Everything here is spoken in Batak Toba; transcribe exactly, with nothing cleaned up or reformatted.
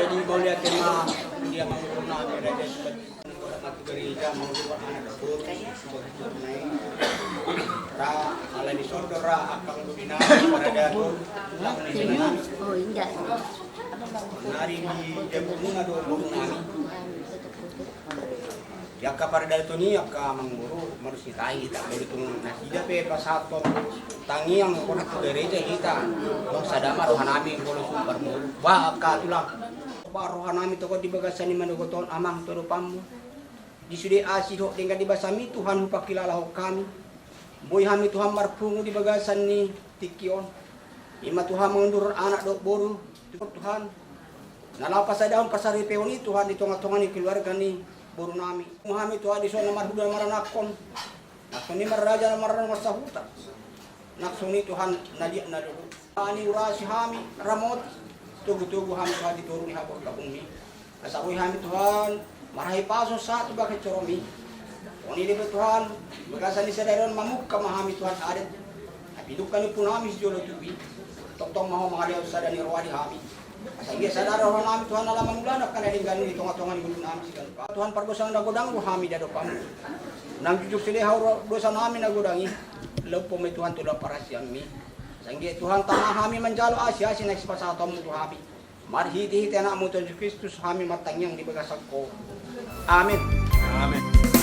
Jadi mauliate ma di amangboru nami, raja suka matu gereja, mangudurhon anak boru, suka naeng. Ra, ala ni soto ra, angka mangudurhon anak, paradaton, ulang ni nami. Oh, indah. Nari di jabu muna do boru nami. Di angka paradaton i, angka amangboru, marus ni tahi hita, molo tung nasida pe pasahathon tangiang, molo tu gereja hita, tong sada ma roha nami, molo sumbar molo. Bah, angka tulang. Bah, roha nami tongtong di bagasan ni manogot on, amang, tu adopanmu. Di sude asi dohot denggan ni basami, Tuhan, hupangkilalahon hami. Boi hami, Tuhan, marpungu di bagasan ni tingki on. I ma, Tuhan, mangudurhon anak dohot boru, Tuhan. Na laho pasadahon, pasaripehon i, Tuhan, di tongatonga ni keluarga ni boru nami. Hami, Tuhan, dison na marhula na maranakhon. Nang songon i ma raja na maranakhon sahuta. Nang songon i, Tuhan, na liat na lolo. Ani urasi hami, ramoti. Togutogu hami, Tuhan, di toru ni haportabungmi. Asa boi hami, Tuhan, marhahipason sahat tu bagas joromi. Songon i do pe, Tuhan, bagasan ni sadari on mamungka ma hami, Tuhan, adat. Na pinungka ni ompu nami sijolo tubu i. Tongtong ma Ho mangalehon sada ni roha di hami. Asa anggiat sada roha nami, Tuhan, ala mangulahon angka na denggan i di tongatonga ni ngolu nami siganup ari. Tuhan, pardosa na godang do hami di adopanmu. Nang jujur silehon dosa nami na godang i, lehon ma i, Tuhan, tu dolok parasianmi. Asa anggiat, Tuhan, tama hami manjalo asiasi na sipasahatonmu tu hami. Marhitehite Anakmu, Tuhan Jesus Kristus, hami martangiang di bagasan Ho. Amin. Amin.